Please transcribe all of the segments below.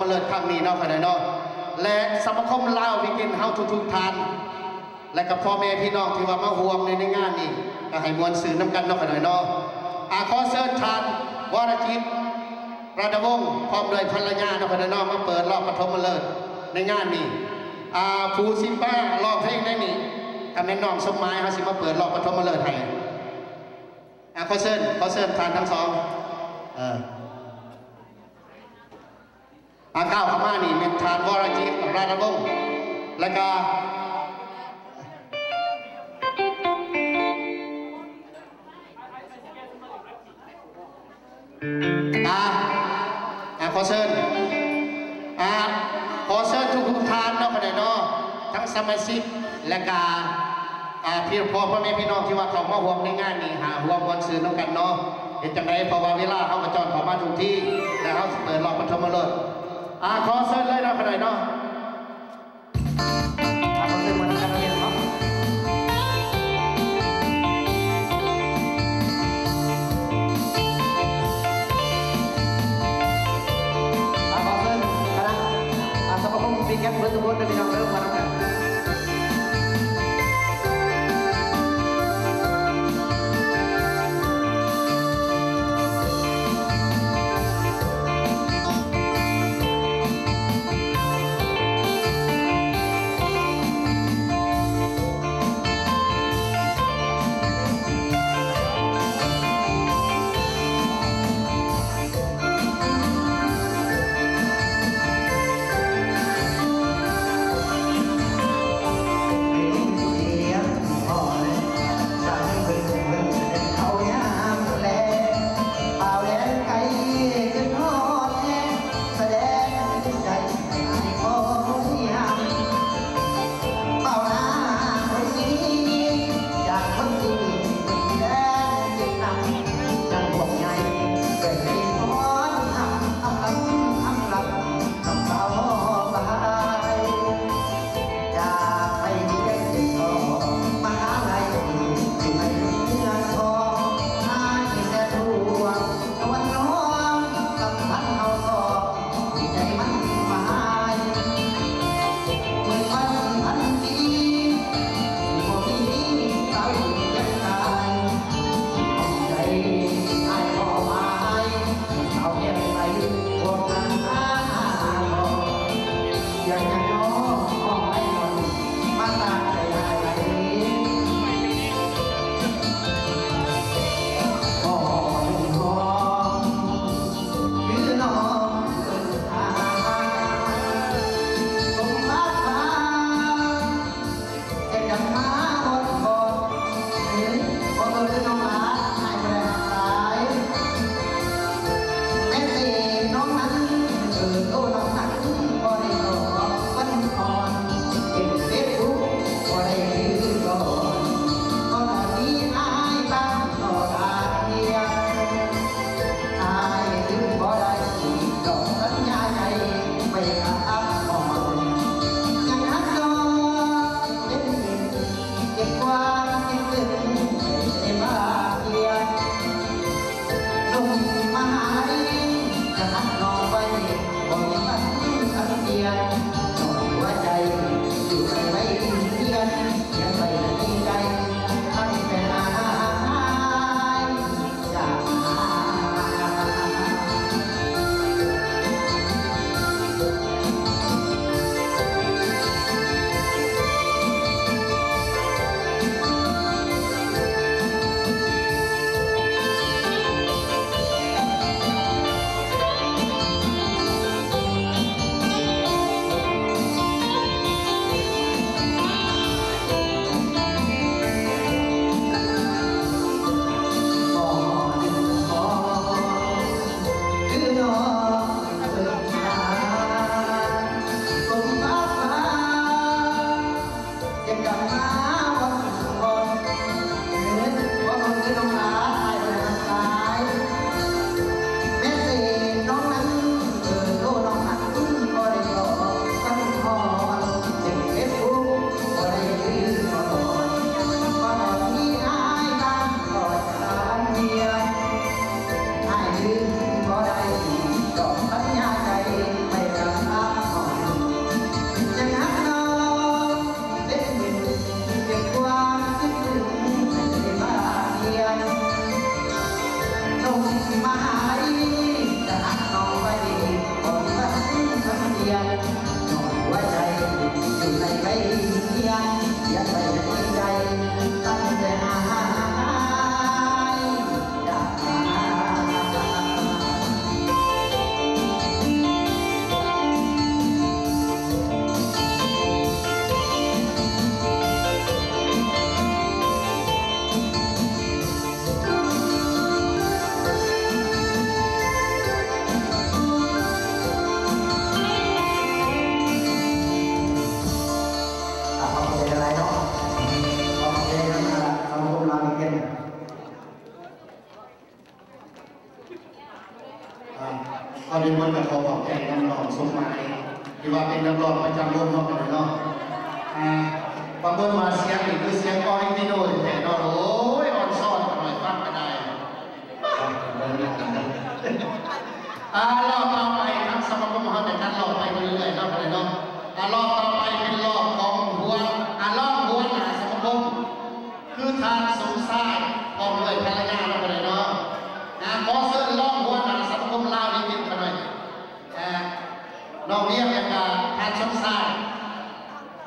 ເລີດຄັ້ງນີ້ເນາະ ຂ້ານ້ອຍເນາະ ແລະ ສະມາຄົມລາວວີກເອັນເຮົາທຸກໆທ່ານ ແລະ ກໍພໍ່ແມ່ພີ່ນ້ອງທີ່ວ່າມາຮ່ວມໃນ ໃນງານນີ້ ກໍໃຫ້ມ່ວນຊື່ນນຳກັນເນາະ ຂ້ານ້ອຍເນາະ. ອາ ຂໍເຊີນທ່ານ ວໍລະຈິດ ລາດາວົງ ພ້ອມດ້ວຍພັນລະຍາເນາະ ຂ້ານ້ອຍເນາະ ມາເປີດລອບປະຖົມມະເລີກໃນງານນີ້. ອາ ຜູ້ຊິມາຮ້ອງເພງໃນນີ້ ກໍແມ່ນນ້ອງສົມໝາຍ ເຮົາຊິມາເປີດລອບປະຖົມມະເລີກໃຫ້. ອາ ຂໍເຊີນ ຂໍເຊີນທ່ານທັງສອງ ເອີ ອາ ກ້າວເຂົ້າມານີ້ແມ່ນທ່ານ ວໍລະຈິດ ລາດາວົງ ແລ້ວກະ ອາ ອາ ຂໍເຊີນ ອາ ຂໍເຊີນທຸກໆທ່ານເນາະ ຂ້ານ້ອຍເນາະ ທັງສະມາຊິກ ແລະກະ ອາ ພີ່ ພໍ່ ພໍ່ແມ່ພີ່ນ້ອງທີ່ວ່າເຂົ້າມາຮ່ວມໃນງານນີ້ ຫາຮ່ວມມ່ວນຊື່ນນຳກັນເນາະ. ເຮັດຈັ່ງໃດ ເພາະວ່າເວລາເຮົາກໍຈອນເຂົ້າມາທຸກທີ ແລະເຮົາຊິເປີດລອບປະຖົມມະເລີກ. ອາ ຂໍເຊີນເລີຍເນາະ ຂ້ານ້ອຍເນາະ. ອາ ຂໍເຊີນໝໍລຳນຳກັນເນາະ. ອາ ຂໍເຊີນຄະນະ ອາ ສະມາຄົມປີແກັດເບິດທຸກຄົນເດີ ພີ່ນ້ອງເດີ ມານຳກັນ. ເພິ່ນກໍຂໍຂອບໃຈນຳນ້ອງສົມໝາຍ ທີ່ວ່າເປັນນັກຮ້ອງປະຈຳວົງເຮົາເນາະ ອ່າ ປະເມີນວ່າສຽງນີ້ຄືສຽງອໍຣິຈິນອນແທ້ເນາະ ໂອ້ຍ ອ່ອນຊອນຂະໜ້ອຍຟັງກໍໄດ້. ອ່າ ລອບຕໍ່ໄປ ທາງສະມາຄົມເຮົາຈະຈັດລອບໄປເລື້ອຍໆເນາະ ເນາະ ອ່າ ລອບຕໍ່ໄປເປັນລອບຂອງຫົວ ອ່າ ລອງຫົວໜ້າສະມາຄົມ ຄືທ່ານສົມຊາຍ ພ້ອມດ້ວຍພັນລະຍາເນາະ ເນາະ ອ່າ ຂໍເຊີນລອງຫົວໜ້າສະມາຄົມລາວເຮງກິນຂ້າວໜ້ອຍ ອ່າ ນ້ອງວຽງ ແລ້ວກະທ່ານສົມຊາຍ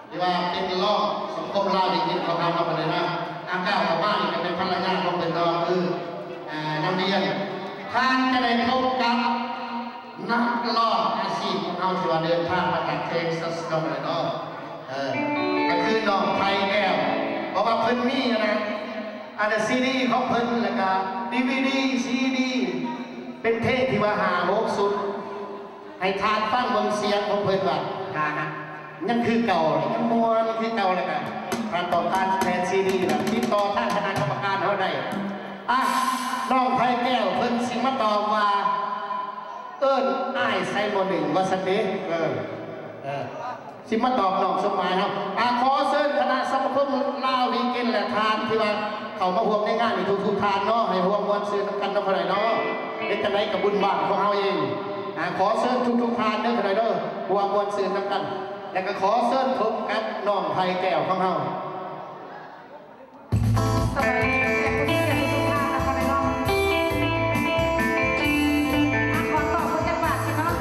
ທີ່ວ່າເປັນຮອງສະມາຄົມລາວເຮງກິນຂອງເຮົາເນາະ ເນາະ ອ່າ ກ້າວເຂົ້າມານີ້ກໍເປັນພັນລະຍາຂອງເພິ່ນເນາະ ຄື ອ່າ ນາງວຽງ ທ່ານຈະໄດ້ພົບກັບ ນັກຮ້ອງອາຊີບຂອງເຮົາທີ່ວ່າເດີນທາງມາຈາກເທັກຊັສເນາະ ເນາະ ເອີ ກໍຄືນ້ອງໄພແກ້ວ ເພາະວ່າເພິ່ນມີອັນນະ ອັນນະ ຊີດີຂອງເພິ່ນ ແລ້ວກະ ດີວີດີ ຊີດີ ເປັນເທບທີ່ວ່າຫ້າຫົກຊຸດ ໃຫ້ທ່ານຟັງເບິ່ງສຽງຂອງເພິ່ນວ່າ ອ່າ ຍັງຄືເກົ່າ ຍັງມ່ວນຄືເກົ່າ ແລ້ວກະ ທ່ານຕ້ອງການແຜ່ນຊີດີ ແລ້ວຕິດຕໍ່ທາງຄະນະກຳມະການເຮົາໄດ້ ອ່ະ ນ້ອງໄພແກ້ວເພິ່ນຊິມາຕອບວ່າ ເອີ້ນອ້າຍໃສ່ໝໍ້ໜຶ່ງວ່າຊັ້ນເດ ເອີ ເອີ ຊິມາຕອບນ້ອງສົມໝາຍເຮົາ ອ່າ ຂໍເຊີນຄະນະສະມາຄົມລາວວີເກັນ ແລະ ທ່ານທີ່ວ່າເຂົ້າມາຮ່ວມໃນງານນີ້ທຸກໆທ່ານເນາະ ໃຫ້ຮ່ວມມ່ວນຊື່ນນຳກັນເນາະ ເນາະ ເຮັດຈັ່ງໃດກໍບຸນບ້ານຂອງເຮົາເອງ ອ່າ ຂໍເຊີນທຸກໆທ່ານເດີ ເນາະ ເດີ ຮ່ວມມ່ວນຊື່ນນຳກັນ ແລະ ກໍຂໍເຊີນພົບກັບນ້ອງໄພແກ້ວຂອງເຮົາ. ສະບາຍດີແຂກຜູ້ມີກຽດທຸກໆທ່ານນະຄະເນາະ ອ່າ ຂໍຕອບເພິ່ນຈັກບາດຊິເນາະ.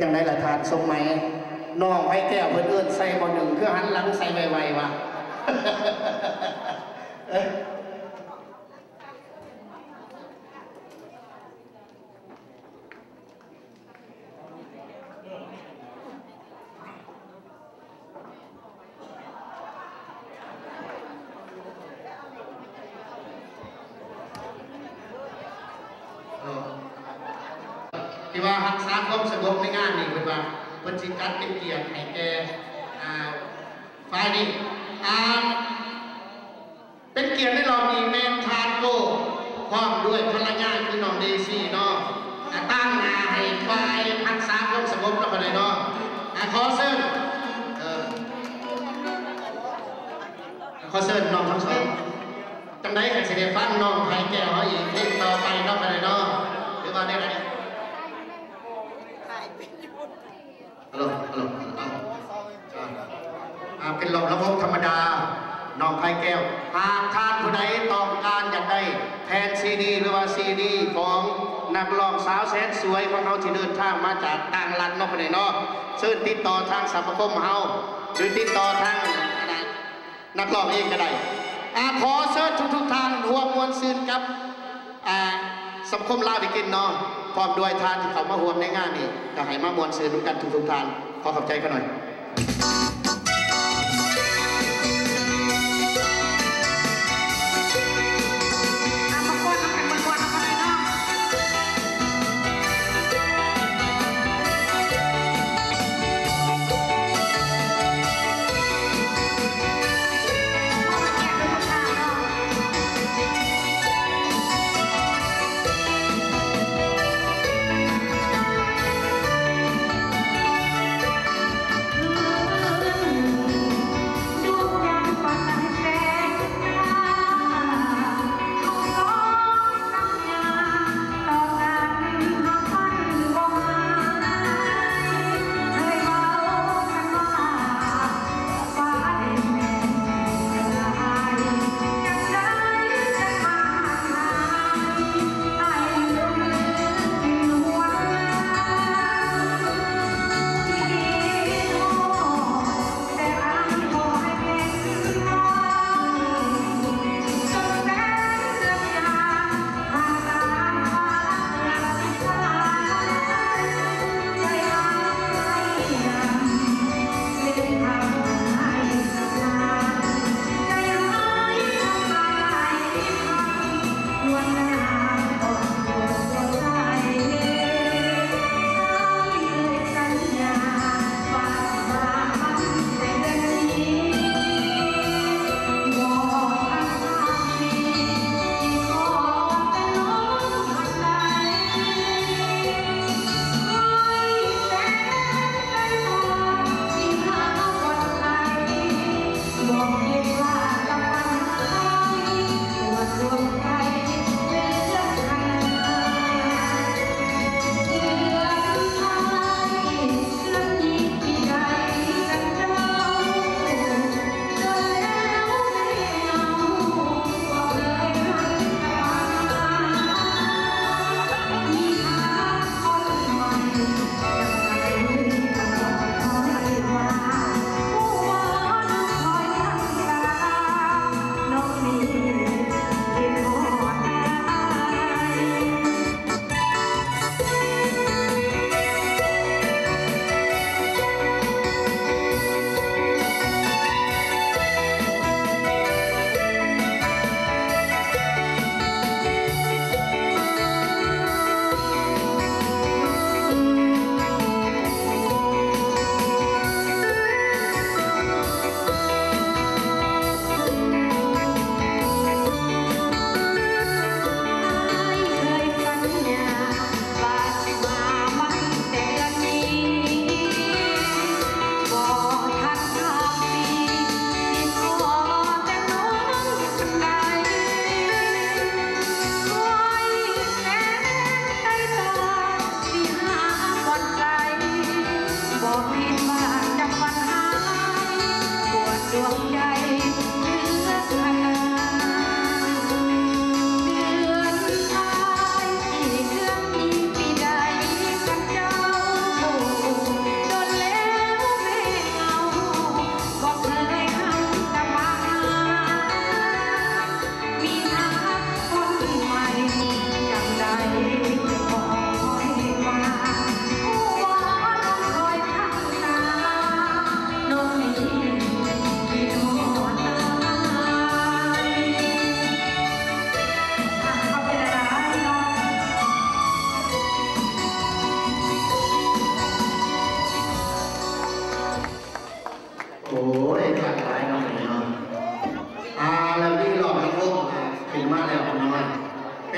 ຈັ່ງໃດລະທ່ານສົມໄໝ? ນ້ອງໄພແກ້ວເພິ່ນເອີ້ນໃສ່ບໍ່ໜຶ່ງ ຄືຫັນຫຼັງໃສ່ໄວໆວະ. ທີ່ວ່າຮັກສາຄວາມສະຫງົບໃນງານນີ້ ເພິ່ນວ່າເພິ່ນຊິຈັດເປັນກຽດໃຫ້ແກ່ ອ່າ ຝ່າຍນີ້ ອ່າ ເປັນກຽດໃນລອບນີ້ແມ່ນທ່ານໂກ້ ພ້ອມດ້ວຍພັນລະຍາຄືນ້ອງເດຊີເນາະ ອາ ຕາງໜ້າໃຫ້ຝ່າຍຮັກສາຄວາມສະຫງົບເນາະ ບາດນີ້ເນາະ ອາ ຂໍເຊີນ ເອີ ຂໍເຊີນນ້ອງທັງສອງ ຈັ່ງໃດກໍຊິໄດ້ຟັງນ້ອງໄພແກ້ວເຮົາອີກເພງຕໍ່ໄປເນາະ ບາດນີ້ເນາະ ຫຼືວ່າແນວໃດ? ຮັລໂຫຼ ຮັລໂຫຼ ອາ ເປັນລອບລຳໂພງທຳມະດາ ນ້ອງໄພແກ້ວ. ຫາກທ່ານຜູ້ໃດຕ້ອງການຢາກໄດ້ແຜ່ນຊີດີ ຫຼືວ່າຊີດີຂອງນັກຮ້ອງສາວແສນສວຍຂອງເຮົາ ທີ່ເດີນທາງມາຈາກຕ່າງລັດເນາະ ບາດນີ້ເນາະ ເຊີນຕິດຕໍ່ທາງສະມາຄົມເຮົາ ຫຼືຕິດຕໍ່ທາງ ນັກຮ້ອງເອງກໍໄດ້. ອາ ຂໍເຊີນທຸກໆທ່ານຮ່ວມມ່ວນຊື່ນກັບ ອາ ສະມາຄົມລາວເອເກັນເນາະ ພ້ອມດ້ວຍທ່ານທີ່ເຂົ້າມາຮ່ວມໃນງານນີ້ ກໍໃຫ້ມາມ່ວນຊື່ນນຳກັນທຸກໆທ່ານ. ຂໍຂອບໃຈຂ້ານ້ອຍ.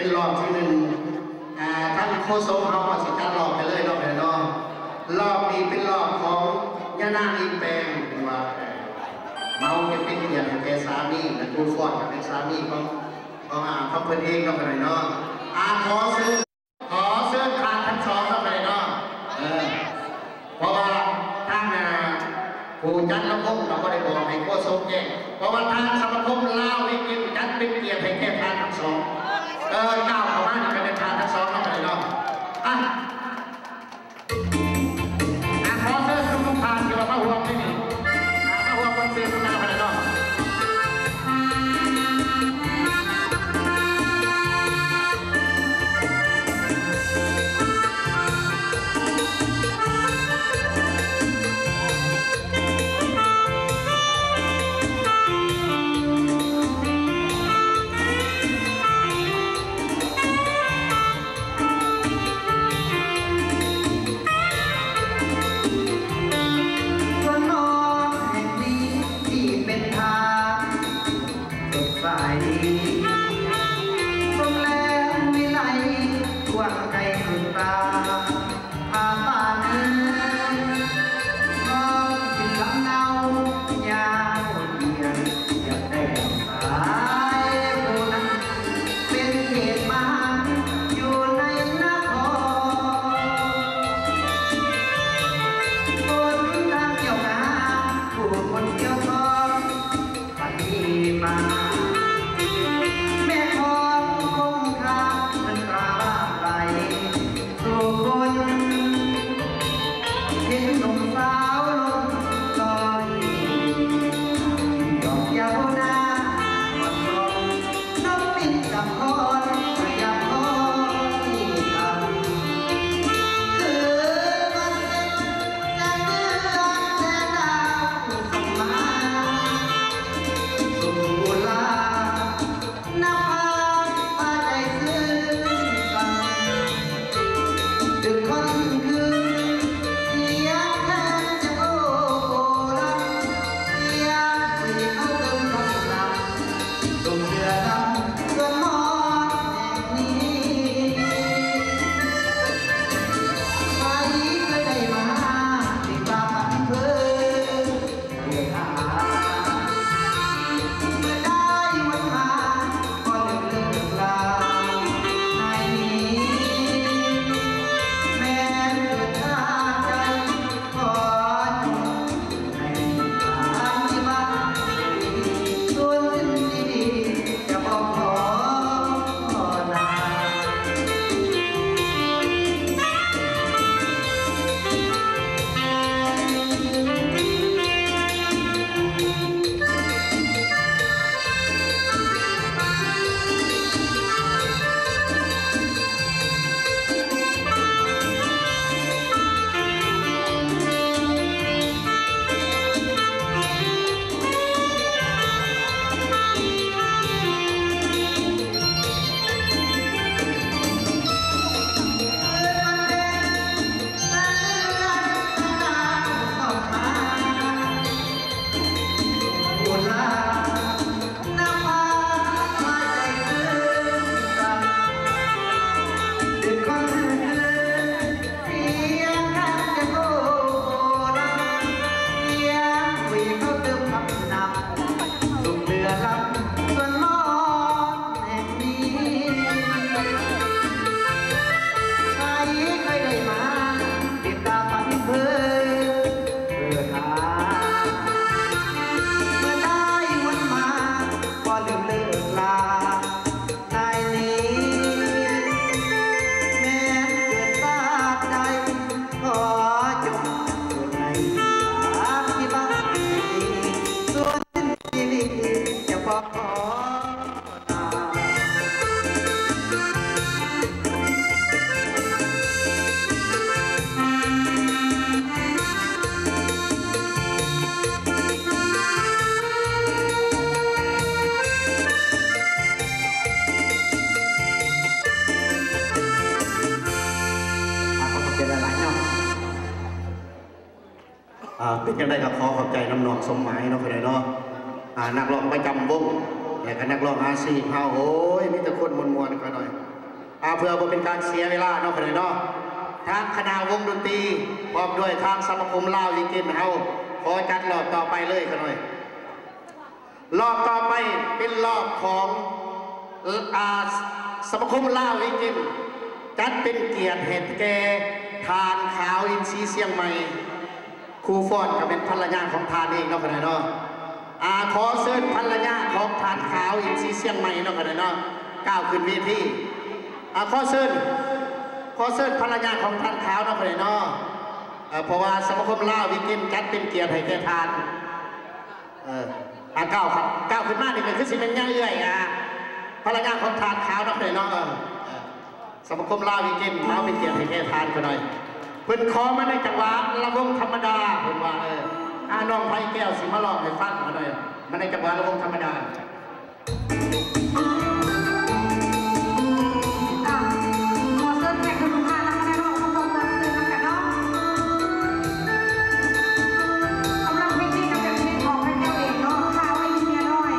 ເປັນຮອບທີໜຶ່ງ ອ່າ ທາງໂຄສົກເຮົາກໍຊິຈັດຮອບໄປເລີຍເນາະ ເນາະ. ຮອບນີ້ເປັນຮອບຂອງຍານາງອີແປງ ເພິ່ນວ່າ ເມົາເປັນເປັນກຽດໃຫ້ແກ່ສາມີ ແລະ ຜູ້ຟ້ອນກໍເປັນສາມີຂອງ ຂອງ ອ່າ ຂອງເພິ່ນເອງເນາະ ເນາະ. ອ່າ ຂໍເຊີນ ຂໍເຊີນທ່ານທັງສອງເນາະ ເນາະ. ເອີ ເພາະວ່າທາງ ອ່າ ຜູ້ຈັດລຳວົງກໍບໍ່ໄດ້ບອກໃຫ້ໂຄສົກແຈ້ງ ເພາະວ່າທາງສະມາຄົມລາວວິກິນຈັດເປັນກຽດໃຫ້ແກ່ທ່ານທັງສອງ. ເອີ ກ້າວເຂົ້າມານີ້ກໍເປັນທ່ານທັງສອງເນາະ ເນາະ. ອ່ະ ອ່ະ ຂໍເຊີນທຸກໆທ່ານທີ່ວ່າມາຮ່ວມໃນນີ້ ອ່າ ມາຮ່ວມຄອນເສີດນຳກັນເນາະ. ສ່ວນນອນແຫ່ງນີ້ທີ່ເປັນທາດສົດໃສ ຊົມແລມວິໄລ ກວ້າງໄກສຸດຕາ ພາປານເອີຍ ນອນກິນລຳເນົາຍາວດຽນ ຢາກໄດ້ສາຍຜູ້ນັ້ນ ເປັນເຂດມະຫານຢູ່ໃນນະຄອນ ຄົນທາງກ່ຽວງາມ ຜູ້ຄົນກ່ຽວຂ້ອງ ບັດນີ້ມາ ແມ່ຂອງຄົງຄາເພິ່ນກະຫຼາກໄຫຼສູ່ຄົນ ເຫັນໜຸ່ມສາວລົງລອຍ ດອກຢາວນາ ນກປິນກັບຄອນ ຢາກຄອຍກັນ ຄືມັນເປັນແສງເດືອນແສງດາວສ່ອງມາ ສຸກອຸລາ ນະພາພາໃຈຊື່ນສັນ ດຶກຄ່ຳຄືນ ສຽງແຄນຈະໂອລະ ສຽງທີ່ເຂົາເອີ້ນຄຳລຳ ຕົກເທື່ອລຳສ່ວນນອນແຫ່ງນີ້ ໃຜເຄີຍໄດ້ມາ ຕິດຕາມອຳເພີ ເອີ ຫາ ເມື່ອໄດ້ວັນມາ ກໍເລີກເລີກລາ ໃນນີ້ ແມ່ນເກີດຊາດໃດ ຂໍຈົ່ງໃຫ້ສາທິບານ ສ່ວນສິ່ງດີໆ ຈະບອກຂໍນາ. ອ່າ ຂອບໃຈຫຼາຍໆເນາະ. ອ່າ ເປັນຈັ່ງໃດກໍຂໍຂອບໃຈນຳນ້ອງສົມໝາຍເນາະ ເພິ່ນເນາະ ອ່າ ນັກຮ້ອງປະຈຳວົງ ແລ້ວກໍນັກຮ້ອງອາຊີບເຮົາ ໂອ້ຍ ມີແຕ່ຄົນມ່ວນໆ ຂ້ານ້ອຍ. ອ່າ ເພື່ອບໍ່ເປັນການເສຍເວລາເນາະ ຂ້ານ້ອຍເນາະ ທາງຄະນະວົງດົນຕີ ພ້ອມດ້ວຍທາງສະມາຄົມລາວວີກເອນເຮົາ ຂໍຈັດລອບຕໍ່ໄປເລີຍ ຂ້ານ້ອຍ. ລອບຕໍ່ໄປເປັນລອບຂອງ ອ່າ ສະມາຄົມລາວວີກເອນ ຈັດເປັນກຽດໃຫ້ແກ່ທ່ານ ຂາວ ອິນຊີຊຽງໃໝ່. ຄູຟ້ອນກໍເປັນພັນລະຍາຂອງທ່ານເອງເນາະ ຂ້ານ້ອຍເນາະ. ອ່າ ຂໍເຊີນພັນລະຍາຂອງທ່ານ ຂາວ ອິນຊີຊຽງໃໝ່ເນາະ ຂ້ານ້ອຍເນາະ ກ້າວຂຶ້ນເວທີ. ອ່າ ຂໍເຊີນ ຂໍເຊີນພັນລະຍາຂອງທ່ານ ຂາວ ເນາະ ຂ້ານ້ອຍເນາະ. ເອີ ເພາະວ່າສະມາຄົມລາວວີກເອນຈັດເປັນກຽດໃຫ້ແກ່ທ່ານ. ເອີ ອ່າ ກ້າວ ກ້າວຂຶ້ນມານີ້ກໍຄືຊິແມ່ນຍາເອື້ອຍ ອ່າ ພັນລະຍາຂອງທ່ານ ຂາວ ເນາະ ຂ້ານ້ອຍເນາະ. ເອີ ເອີ ສະມາຄົມລາວວີກເອນເຮົາເປັນກຽດໃຫ້ແກ່ທ່ານ ຂ້ານ້ອຍ. ເພິ່ນຂໍມາໃນຈັງຫວະລຳວົງທຳມະດາ ເພິ່ນວ່າ ເອີ ອາ ນ້ອງໄພແກ້ວຊິມາຮ້ອງໃຫ້ຟັງ ຂ້ານ້ອຍ ມາໃນຈັງຫວະລຳວົງທຳມະດາ. ອ່ະ ຂໍເຊີນແຂກທຸກໆທ່ານນຳມາໃນຮອບຂອງພວກເຮົາເຊີນນຳກັນເນາະ. ສຳລັບເພງນີ້ກໍເປັນເພງຂອງໄພແກ້ວເອງເນາະ ຂ້າໄວ້ເມຍນ້ອຍ.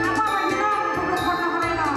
ອ່ະ ພ້ອມແລ້ວພີ່ນ້ອງທຸກໆຄົນນຳມາໄດ້ເນາະ.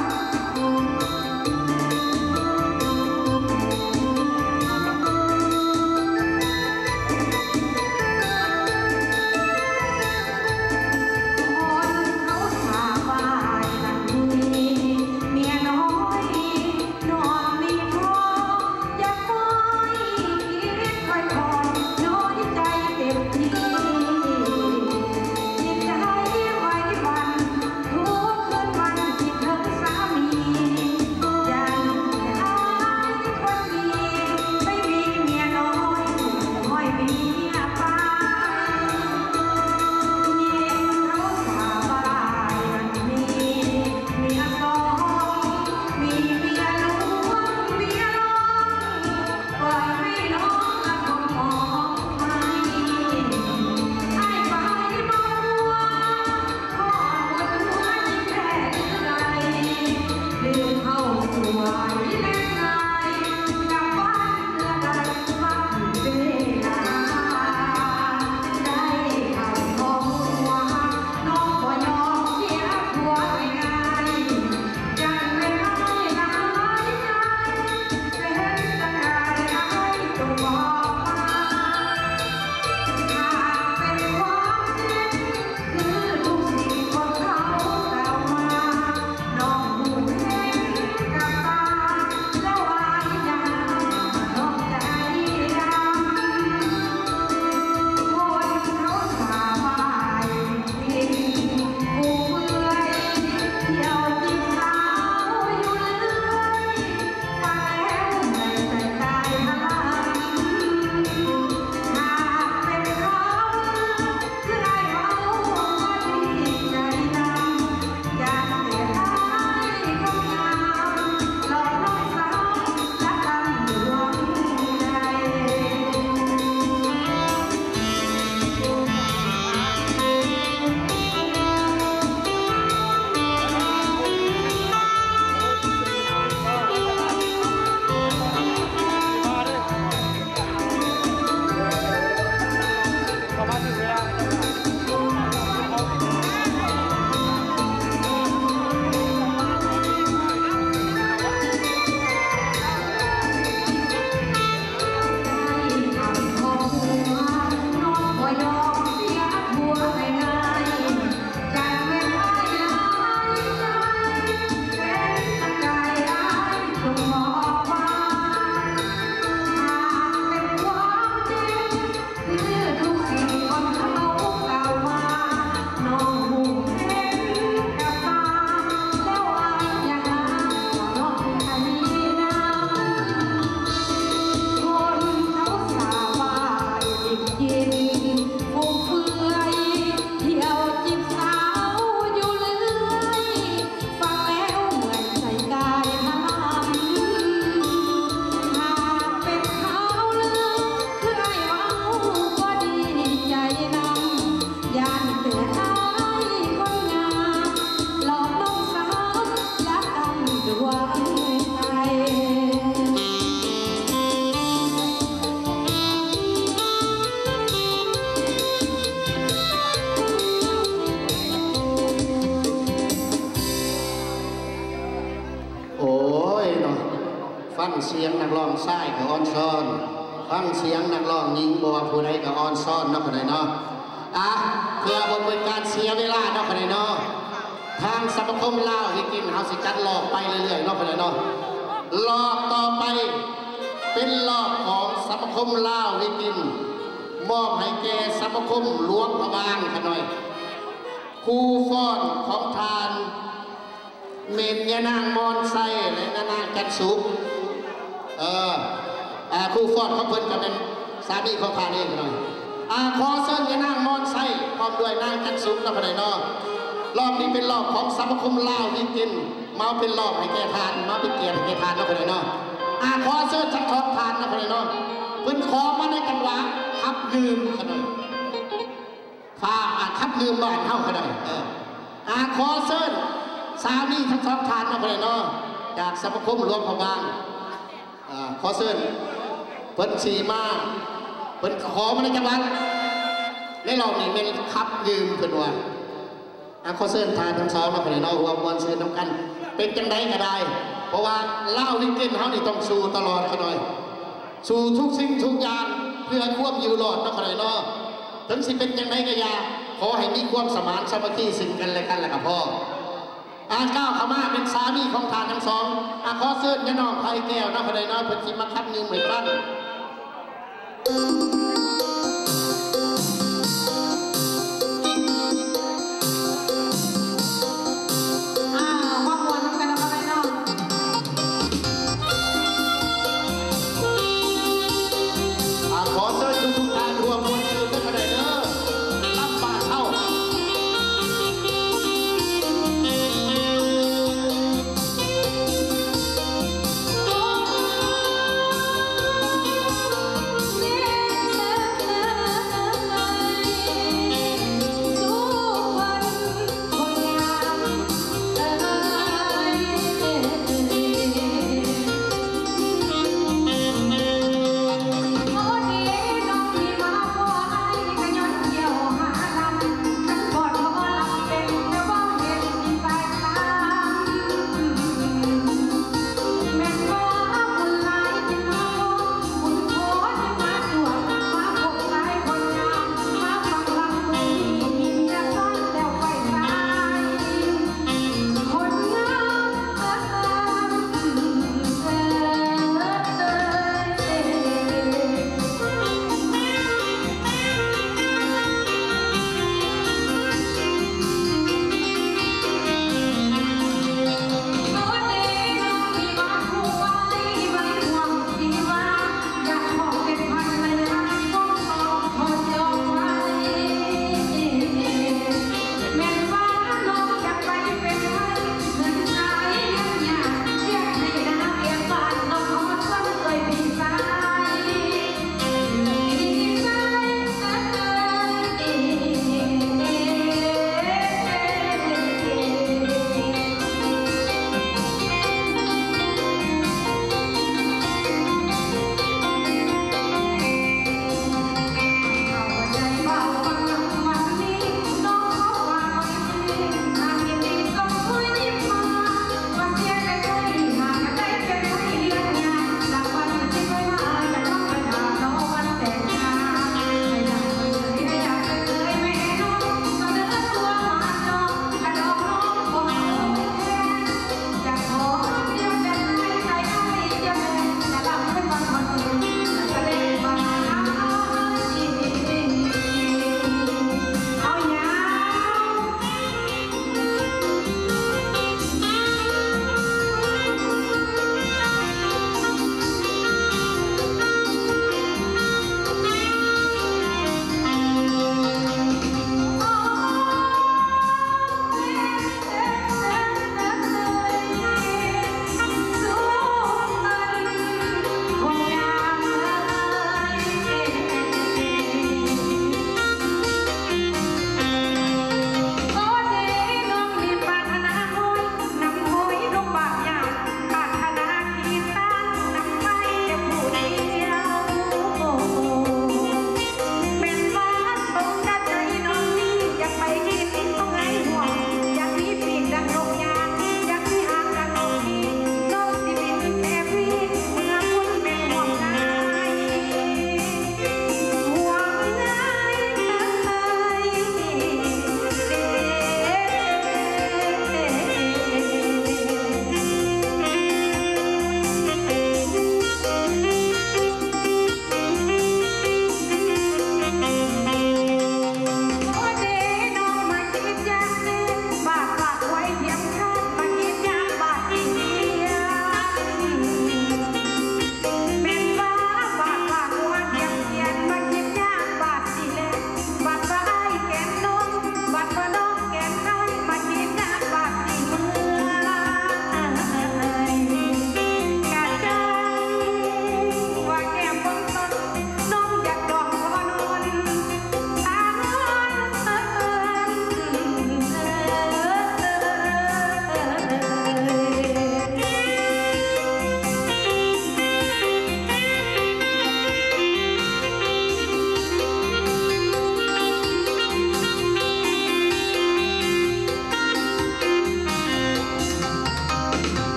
ສຽງນັກຮ້ອງຊາຍກໍອ່ອນຊອນ, ຟັງສຽງນັກຮ້ອງຍິງບໍ່ວ່າຜູ້ໃດກໍອ່ອນຊອນເນາະ ຂະນ້ອຍເນາະ. ອ່ະ ເພື່ອບໍ່ເປັນການເສຍເວລາເນາະ ຂະນ້ອຍເນາະ, ທາງສະມາຄົມລາວວິກິນເຮົາຊິຈັດລອບໄປເລື້ອຍໆເນາະ ຂະນ້ອຍເນາະ. ລອບຕໍ່ໄປເປັນລອບຂອງສະມາຄົມລາວວິກິນ ມອບໃຫ້ແກ່ສະມາຄົມຫຼວງພະບາງ ຂະນ້ອຍ. ຄູ່ຟ້ອນຂອງທ່ານ ແມ່ນຍານາງມອນໄຊ ແລະ ຍານາງຈັນສຸກ. ເອີ ອ່າ ຄູ່ຟ້ອນຂອງເພິ່ນກໍແມ່ນສາມີຂອງທ່ານເອງເນາະ. ອ່າ ຂໍເຊີນຍານາງມອນໄຊ ພ້ອມດ້ວຍນາງຈັນສຸກເນາະ ຂະນ້ອຍເນາະ. ລອບນີ້ເປັນລອບຂອງສະມາຄົມລາວວິກິນ ມາເປັນລອບໃຫ້ແກ່ທ່ານ ມາເປັນກຽດໃຫ້ແກ່ທ່ານເນາະ ຂະນ້ອຍເນາະ. ອ່າ ຂໍເຊີນທັງສອງທ່ານເນາະ ຂະນ້ອຍເນາະ. ເພິ່ນຂໍມາໃນຈັງຫວະຂັບງື່ມ ຂະນ້ອຍ. ຖ້າອາດຂັບຢືມບ້ານເຮົາກໍໄດ້. ເອີ ອາ ຂໍເຊີນສາມີທັງສອງທ່ານເນາະ ກໍໄດ້ເນາະ ຈາກສະມາຄົມຫຼວງພະບາງ. ອາ ຂໍເຊີນ ເພິ່ນຊິມາ ເພິ່ນຂໍມາໃນຈັງຫວັດ ໃນລອບນີ້ແມ່ນຂັບຢືມເພິ່ນວ່າ. ອາ ຂໍເຊີນທ່ານທັງສອງເນາະ ກໍໄດ້ເນາະ ຮ່ວມມ່ວນຊື່ນນຳກັນ ເປັນຈັ່ງໃດກໍໄດ້ ເພາະວ່າລາວວິກິນເຮົານີ້ຕ້ອງສູ້ຕະຫຼອດ ຂະນ້ອຍ. ສູ້ທຸກສິ່ງທຸກຢ່າງເພື່ອຄວາມຢູ່ລອດເນາະ ຂະນ້ອຍເນາະ. ເຖິງຊິເປັນຈັ່ງໃດກໍຢ່າ ຂໍໃຫ້ມີຄວາມສະໝານສາມັກຄີຊຶ່ງກັນແລະກັນແລ້ວກໍພໍ. ອາ ກ້າວເຂົ້າມາເປັນສາມີຂອງທ່ານທັງສອງ. ອາ ຂໍເຊີນຍານ້ອງໄພແກ້ວເນາະ ຂະນ້ອຍເນາະ ເພິ່ນຊິມາຂັບຢືມໃຫ້ຟັງ. ອ້າວ ມາມ່ວນນຳກັນເນາະ ພໍ່ແມ່ພີ່ນ້ອງ. ອ່າ ຂໍເຊີນທຸກໆທ່ານຮ່ວມມ່ວນຊື່ນນຳກັນໄດ້ເດີ ລຳບາກເຮົາ.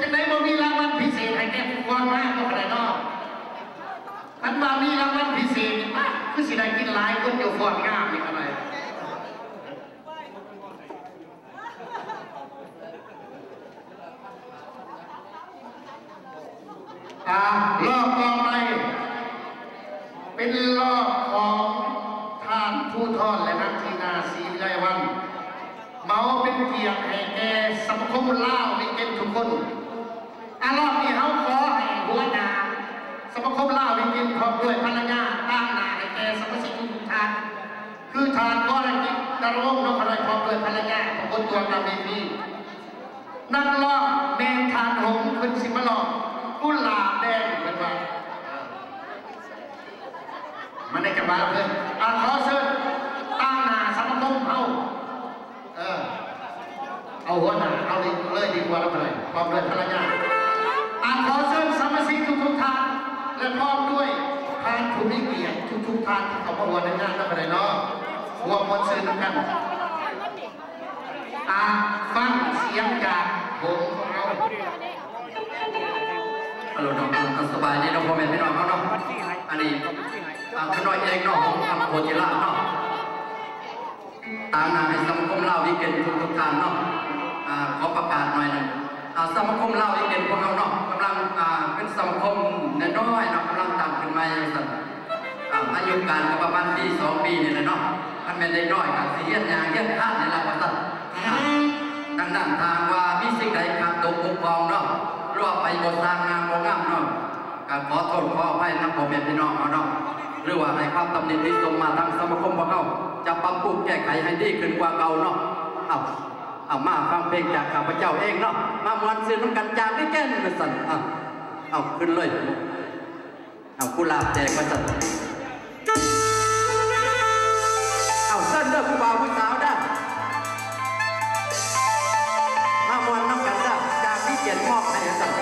ຈັ່ງໃດບໍ່ມີລາງວັນພິເສດໃຫ້ແກ່ຜູ້ຟ້ອນງາມບໍ່ກະໄດ້ເນາະ? ຄັນວ່າມີລາງວັນພິເສດນີ້ ປາດ ຄືຊິໄດ້ກິນຫຼາຍຄົນຢູ່ຟ້ອນງາມນີ້ກະໄດ້. ອ່າ ລອບຕໍ່ໄປ ເປັນລອບຂອງທ່ານພູທອນ ແລະ ນາງທີນາ ສີວິໄລວັນ ເໝົາເປັນກຽດໃຫ້ແກ່ສະມາຄົມລາວວຽງຈັນທຸກຄົນ. ອາ ລອບນີ້ເຮົາຂໍໃຫ້ຫົວໜ້າສະມາຄົມລາວວຽງຈັນ ພ້ອມດ້ວຍພັນລະຍາ ຕາງໜ້າໃຫ້ແກ່ສະມາຊິກທຸກໆທ່ານ ຄືທ່ານ ວໍລະກິດ ດາລະວົງ ເນາະ ໄດ້ພ້ອມດ້ວຍພັນລະຍາ ປາກົດຕົວຕາມເວທີ. ນັກຮ້ອງແມ່ນທ່ານຫົງ ເພິ່ນຊິມາຮ້ອງກຸຫຼາບແດງ ເພິ່ນວ່າ ມາໃນຈັງຫວະເພິ່ນ. ອາ ຂໍເຊີນຕາງໜ້າສະມາຄົມເຮົາ ເອີ ເອົາຫົວໜ້າ ເອົາເລີຍດີກວ່າ ລະເພິ່ນ ພ້ອມດ້ວຍພັນລະຍາ. ອາ ຂໍເຊີນສະມາຊິກທຸກໆທ່ານ ແລະ ພ້ອມດ້ວຍທ່ານຜູ້ມີກຽດທຸກໆທ່ານທີ່ເຂົ້າມາຮ່ວມໃນງານນຳກັນເນາະ ຮ່ວມມ່ວນຊື່ນນຳກັນ. ອ່າ ຟັງສຽງຈາກໂຮງຂອງເຮົາ. ຮັລໂຫຼເນາະ ອ່າ ສະບາຍດີເນາະ ພໍ່ແມ່ພີ່ນ້ອງເຮົາເນາະ. ອັນນີ້ ອ່າ ຂ້ານ້ອຍເອງເນາະ ຂອງຄຳໂພທິລາດເນາະ ຕາງໜ້າໃຫ້ສະມາຄົມລາວວຽງຈັນທຸກໆທ່ານເນາະ. ອ່າ ຂໍປະກາດໜ້ອຍໜຶ່ງ ອ່າ ສະມາຄົມລາວວຽງຈັນພວກເຮົາເນາະ ກຳລັງ ອ່າ ເປັນສະມາຄົມນ້ອຍໆເນາະ ກຳລັງຕັ້ງຂຶ້ນໃໝ່ວ່າຊັ້ນ. ອ່າ ອາຍຸການກະປະມານປີສອງປີນີ້ແຫຼະເນາະ. ຄັນແມ່ນເດັກນ້ອຍກະຊິຮຽນຫຍັງ ຮຽນຄານນີ້ລະວ່າຊັ້ນ. ອ່າ ດັ່ງນັ້ນ ຖ້າຫາກວ່າມີສິ່ງໃດຂາດຕົກບົກຜ່ອງເນາະ ຫຼືວ່າໄປບໍ່ສ້າງງາມບໍ່ງາມເນາະ ກະຂໍໂທດຂໍອະໄພນຳພໍ່ແມ່ພີ່ນ້ອງເຮົາເນາະ ຫຼືວ່າໃຫ້ຄວາມຕຳໜິຕິຊົມມາທາງສະມາຄົມພວກເຮົາ ຈະປັບປຸງແກ້ໄຂໃຫ້ດີຂຶ້ນກວ່າເກົ່າເນາະ. ເອົາ ເອົາ ມາຟັງເພງຈາກຂ້າພະເຈົ້າເອງເນາະ ມາມ່ວນຊື່ນນຳກັນຈາກວຽງຈັນວ່າຊັ້ນ. ເອົາ ເອົາ ຂຶ້ນເລີຍ. ເອົາ ກຸຫຼາບແດງວ່າຊັ້ນ. ເອົາ ເຊີນເດີຜູ້ບ່າວຜູ້ສາວເດີ ມາມ່ວນນຳກັນເດີ ຈາກວຽງຈັນມອບໃຫ້ວ່າຊັ້ນ.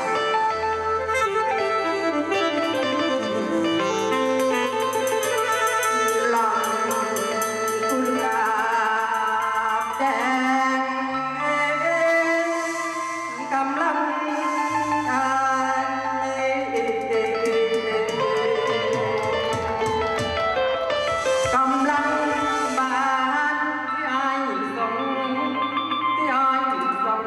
ກຳລັງອາຍ ກຳລັງບານທີ່ອາຍສົ່ງ ທີ່ອາຍສົ່ງ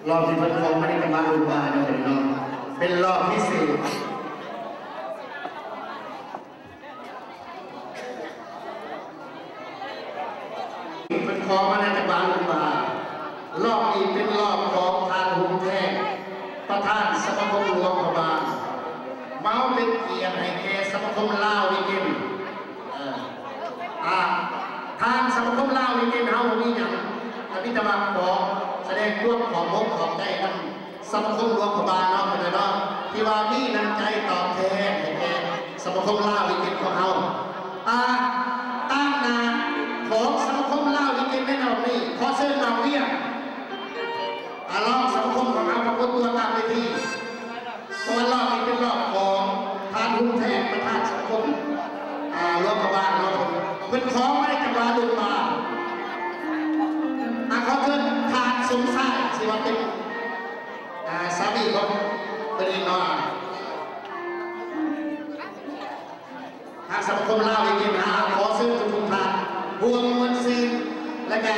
ລອບທີ່ເພິ່ນຂໍມາໃນຈັງຫວະລຸມບາເນາະ ເປັນລອບພິເສດ ເພິ່ນຂໍມາໃນຈັງຫວະລຸມບາ. ລອບນີ້ເປັນລອບຂອງທ່ານ ຮຸ່ງແທ້ ປະທານສະມາຄົມຫຼວງພະບາງ ມາເປັນກຽດໃຫ້ແກ່ສະມາຄົມລາວວີເກນ. ເອີ ອ່າ ທາງສະມາຄົມລາວວີເກນເຮົາບໍ່ມີຫຍັງ ກໍມີແຕ່ວ່າຂໍສະແດງຄວາມຂອບອົກຂອບໃຈນຳ ສະມາຄົມຫຼວງພະບາງເນາະ ເນາະ ທີ່ວ່າມີນ້ຳໃຈຕອບແທນໃຫ້ແກ່ສະມາຄົມລາວວິຈິດຂອງເຮົາ. ອ່າ ຕາງໜ້າຂອງສະມາຄົມລາວວິຈິດໃນລອບນີ້ ຂໍເຊີນບ່າວວຽງ ອ່າ ລອງສະມາຄົມຂອງເຮົາປາກົດຕົວຕາມເວທີ ເພາະວ່າລອບນີ້ເປັນລອບຂອງທ່ານ ຮຸ່ງແທ້ ປະທານສະມາຄົມ ອ່າ ຫຼວງພະບາງເນາະ ເພິ່ນຂໍມາໃນຈັງຫວະລຸມບາ. ອ່າ ຂໍເຊີນທ່ານ ສົມຊາຍ ທີ່ວ່າເປັນ ອ່າ ສາມີຂອງເພິ່ນເອງເນາະ ທາງສະມາຄົມລາວອີກເອງນະ ຂໍເຊີນທຸກໆທ່ານຮ່ວມມ່ວນຊື່ນ ແລະກະ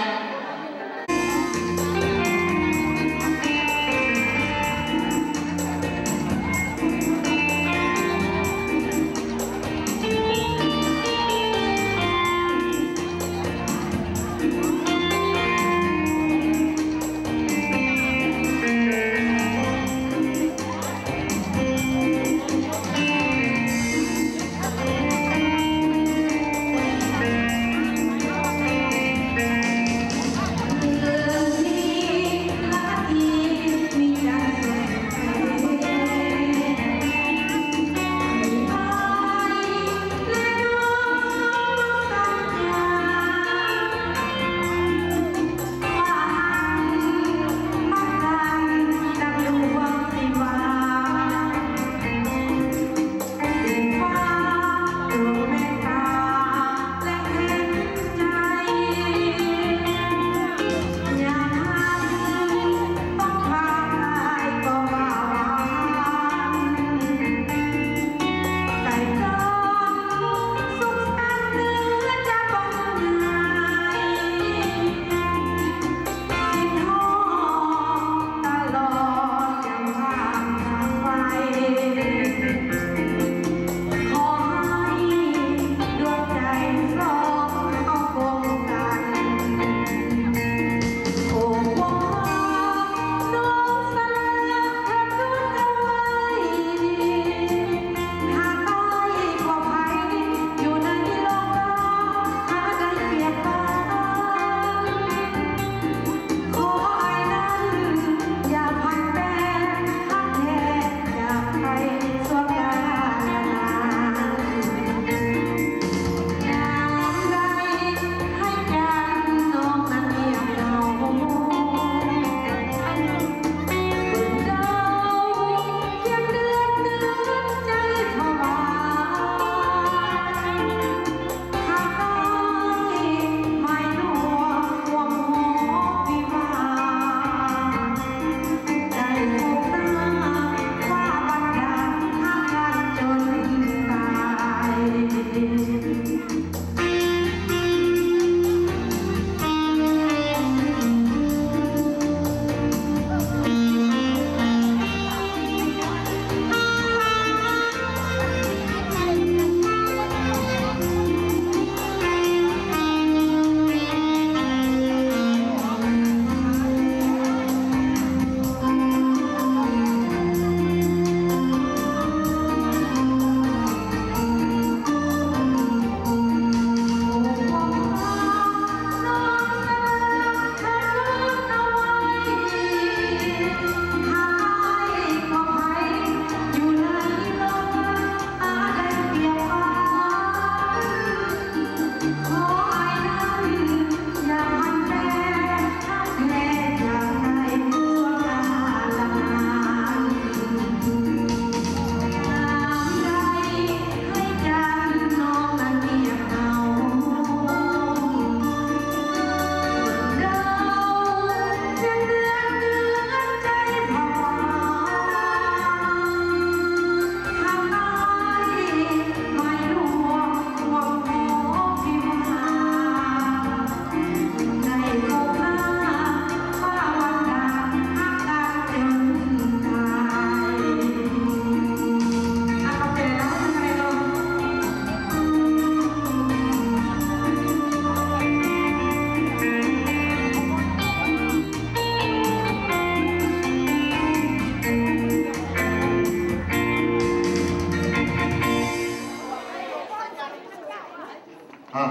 ອາ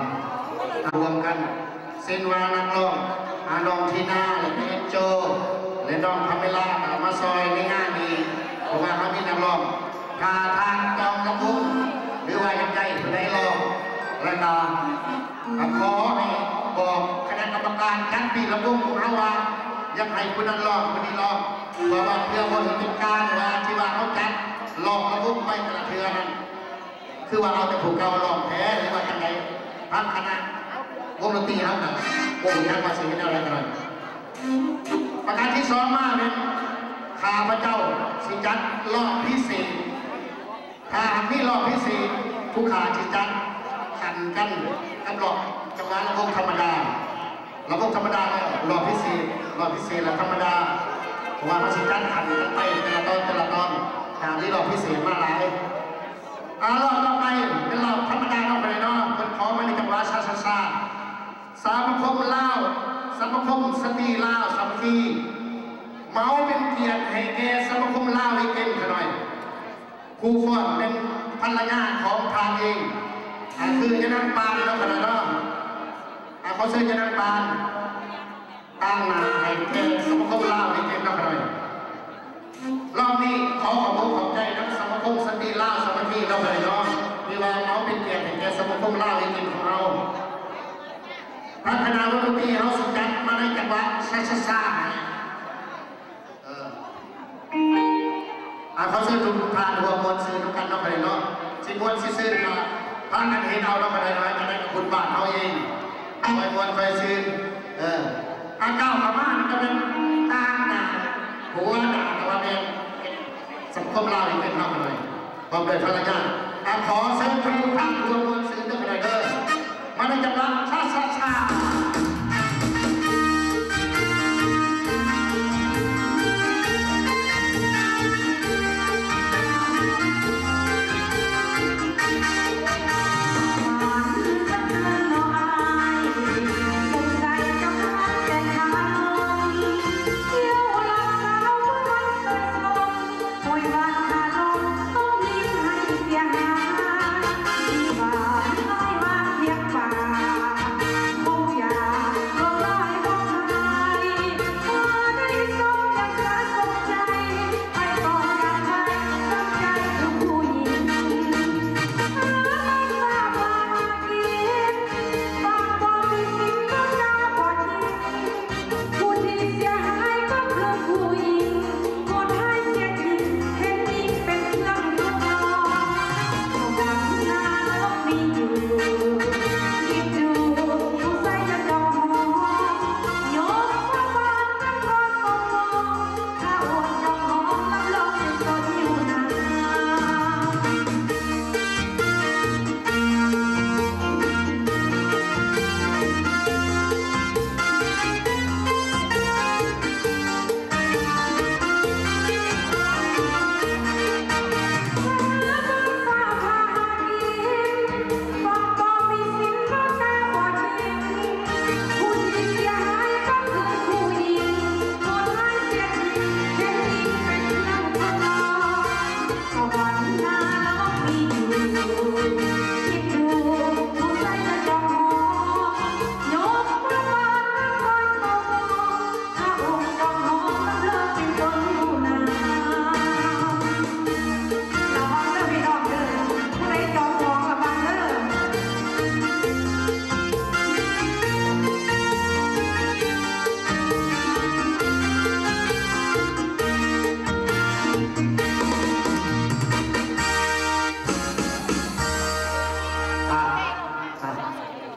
ຮ່ວມກັນ ເຊັ່ນວ່ານັກຮ້ອງ ອາ ນ້ອງທີນາ ແລະ ແມ່ເອັນໂຈ ແລະ ນ້ອງພາເມລາ ກໍມາຊ່ອຍໃນງານນີ້ ເພາະວ່າເຮົາມີນັກຮ້ອງ ຖ້າທ່ານຕ້ອງລຳວົງ ຫຼືວ່າຢາກໄດ້ຜູ້ໃດຮ້ອງ ແລ້ວກໍ ກໍຂໍໃຫ້ບອກຄະນະກຳມະການຈັດປີລຳວົງຂອງເຮົາວ່າ ຢາກໃຫ້ຜູ້ນັ້ນຮ້ອງ ຜູ້ນີ້ຮ້ອງ ເພື່ອວ່າ ເພື່ອບໍ່ໃຫ້ເປັນການວ່າ ທີ່ວ່າເຮົາຈັດຮ້ອງລຳວົງໄປແຕ່ລະເທື່ອນັ້ນ ຄືວ່າເອົາແຕ່ຜູ້ເກົ່າຮ້ອງແທ້ ຫຼືວ່າຈັ່ງໃດ ທາງຄະນະວົງດົນຕີເຮົາກໍບໍ່ຮູ້ຈັກວ່າຊິເຮັດແນວໃດເທົ່ານັ້ນ. ປະການທີສອງມາແມ່ນ ຂ້າພະເຈົ້າຊິຈັດລອບພິເສດ. ຖ້າຫາກມີລອບພິເສດ ຜູ້ຂ້າຊິຈັດຂັນກັນກັບລອບຈັງຫວະລຳວົງທຳມະດາ. ລຳວົງທຳມະດາແລ້ວ ລອບພິເສດ ລອບພິເສດ ແລະ ທຳມະດາ ເພາະວ່າເຮົາຊິຈັດຂັນກັນໄປແຕ່ລະຕອນ ແຕ່ລະຕອນ ຖ້າມີລອບພິເສດມາຫຼາຍ. ອາ ລອບຕໍ່ໄປເປັນລອບທຳມະດາເນາະ ພໍ່ແມ່ເນາະ ເພິ່ນຂໍມາໃນຈັງຫວະຊາຊາຊາ ສະມາຄົມລາວ ສະມາຄົມສະຕີລາວສາມັກຄີ ເໝົາເປັນກຽດໃຫ້ແກ່ສະມາຄົມລາວວີກເອນຂະນ້ອຍ ຜູ້ຟ້ອນແມ່ນພັນລະຍາຂອງທ່ານເອງ ອາ ຄືຍານາງປານເນາະ ຂະນ້ອຍເນາະ ອາ ຂໍເຊີນຍານາງປານ ຕາງໜ້າໃຫ້ແກ່ສະມາຄົມລາວນີ້ເປັນເນາະ ຂ້ານ້ອຍ. ລອບນີ້ຂໍຂອບອົກຂອບໃຈນຳສະມາຄົມສະຕີລາວສາມັກຄີເນາະ ຂ້ານ້ອຍເນາະ ທີ່ວ່າເອົາເປັນກຽດໃຫ້ແກ່ສະມາຄົມລາວເອເຈນຂອງເຮົາ. ທາງຄະນະວົງດົນຕີເຮົາຊິຈັດມາໃນຈັງຫວະຊາຊາຊາໃຫ້. ເອີ ອາ ຂໍເຊີນທຸກທ່ານຮ່ວມມ່ວນຊື່ນນຳກັນເນາະ ຂ້ານ້ອຍເນາະ. ຊິມ່ວນຊິຊື່ນກໍພາກັນເຮັດເອົາເນາະ ຂ້ານ້ອຍເນາະ ອັນໃດກໍບຸນບ້ານເຮົາເອງ ຄ່ອຍມ່ວນຄ່ອຍຊື່ນ. ເອີ ອາ ກ້າວເຂົ້າມານີ້ກໍແມ່ນຕາງໜ້າ ຫົວໜ້າກໍວ່າແມ່ນ ສັງຄົມລາວນີ້ເປັນເຮົາ ຂ້ານ້ອຍ ພ້ອມດ້ວຍພັນລະຍາ. ອາ ຂໍເຊີນທຸກທ່ານຮ່ວມມ່ວນຊື່ນເດີ ຂ້ານ້ອຍເດີ. ມາໃນຈັງຫວະຊາຊາຊາ. ອ່າ ອ່າ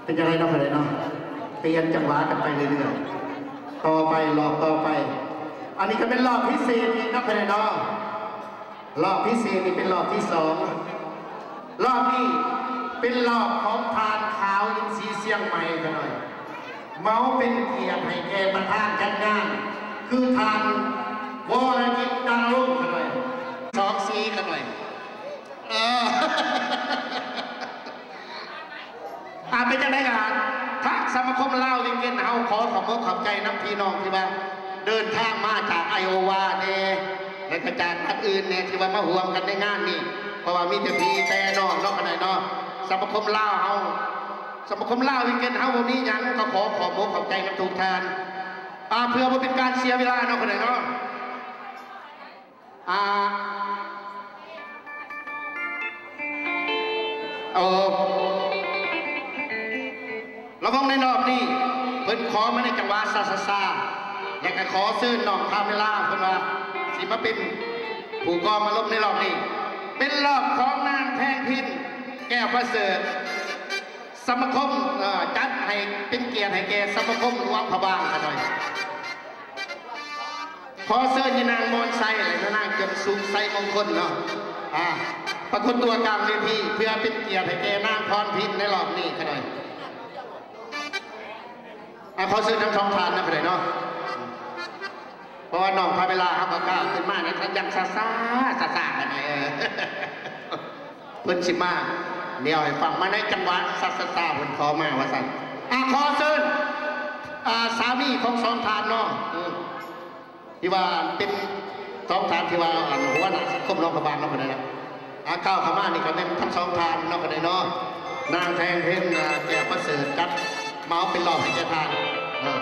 ເປັນຈັ່ງໃດເນາະ ຂ້ານ້ອຍເນາະ ປ່ຽນຈັງຫວະກັນໄປເລື້ອຍໆ ຕໍ່ໄປ ລອບຕໍ່ໄປ. ອັນນີ້ກໍເປັນລອບພິເສດອີກເນາະ ຂ້ານ້ອຍເນາະ. ລອບພິເສດນີ້ເປັນລອບທີສອງ. ລອບນີ້ເປັນລອບຂອງທ່ານຂາວອິນຊີຊຽງໃໝ່ ຂ້ານ້ອຍ ເໝົາເປັນກຽດໃຫ້ແກ່ປະທານຈັດງານ ຄືທ່ານ ວໍລະຈິດ ດາລະວົງ ຂ້ານ້ອຍ ສອງສີ່ ຂ້ານ້ອຍ. ເອີ ອາ ເປັນຈັ່ງໃດກໍ ທາງສະມາຄົມລາວວຽງຈັນເຮົາ ຂໍຂອບອົກຂອບໃຈນຳພີ່ນ້ອງທີ່ວ່າເດີນທາງມາຈາກໄອໂອວາແດ່ ແລະກໍຈາກລັດອື່ນແດ່ ທີ່ວ່າມາຮ່ວມກັນໃນງານນີ້ ເພາະວ່າມີແຕ່ພີ່ແຕ່ນ້ອງເນາະ ຂ້ານ້ອຍເນາະ. ສະມາຄົມລາວເຮົາ ສະມາຄົມລາວວີເກັນເຮົາບໍ່ມີຫຍັງ ກໍຂໍຂອບອົກຂອບໃຈນຳທຸກທ່ານ ອ່າ ເພື່ອບໍ່ເປັນການເສຍເວລາເນາະ ຂ້ານ້ອຍເນາະ ອ່າ ໂອ້ ລະວັງໃນຮອບນີ້ ເພິ່ນຂໍມາໃນຈັງຫວະຊາຊາຊາ ແລະກະຂໍເຊີນນ້ອງພາເມລາ ເພິ່ນວ່າຊິມາເປັນຜູ້ກອງອາລົມໃນຮອບນີ້ ເປັນຮອບຂອງນາງແພງພິນ ແກ້ວປະເສີດ ສະມາຄົມ ເອີ ຈັດໃຫ້ເປັນກຽດໃຫ້ແກ່ສະມາຄົມຫຼວງພະບາງ ຂ້ານ້ອຍ. ຂໍເຊີນຍານາງມອນໄຊ ແລະນາງຈົນສຸກໄຊມົງຄົນເນາະ ອ່າ ປາກົດຕົວກາງເວທີ ເພື່ອເປັນກຽດໃຫ້ແກ່ນາງພອນພິນໃນຮອບນີ້ ຂ້ານ້ອຍ. ອ່າ ຂໍເຊີນທັງສອງທ່ານນະ ຂ້ານ້ອຍເນາະ ເພາະວ່ານ້ອງພາເມລາເຮົາກໍກ້າວຂຶ້ນມາໃນສັນຍັງຊາຊາ ຊາຊາ ຂ້ານ້ອຍ ເອີ ເພິ່ນຊິມາແນວໃຫ້ຟັງ ມາໃນຈັງຫວະຊາຊາຊາ ເພິ່ນຂໍມາວ່າຊັ້ນ. ອ່າ ຂໍເຊີນ ອ່າ ສາມີຂອງສອງທ່ານເນາະ ເອີ ທີ່ວ່າເປັນສອງທ່ານທີ່ວ່າ ອັນ ຫົວໜ້າສັງຄົມຫຼວງພະບາງເນາະ ຂ້ານ້ອຍນະ ອ່າ ກ້າວເຂົ້າມານີ້ກໍແມ່ນທັງສອງທ່ານເນາະ ຂ້ານ້ອຍເນາະ ນາງແພງພິນ ອ່າ ແກ້ວປະເສີດ ກັບມາເອົາເປັນຮອບໃຫ້ແກ່ທ່ານ ເອີ.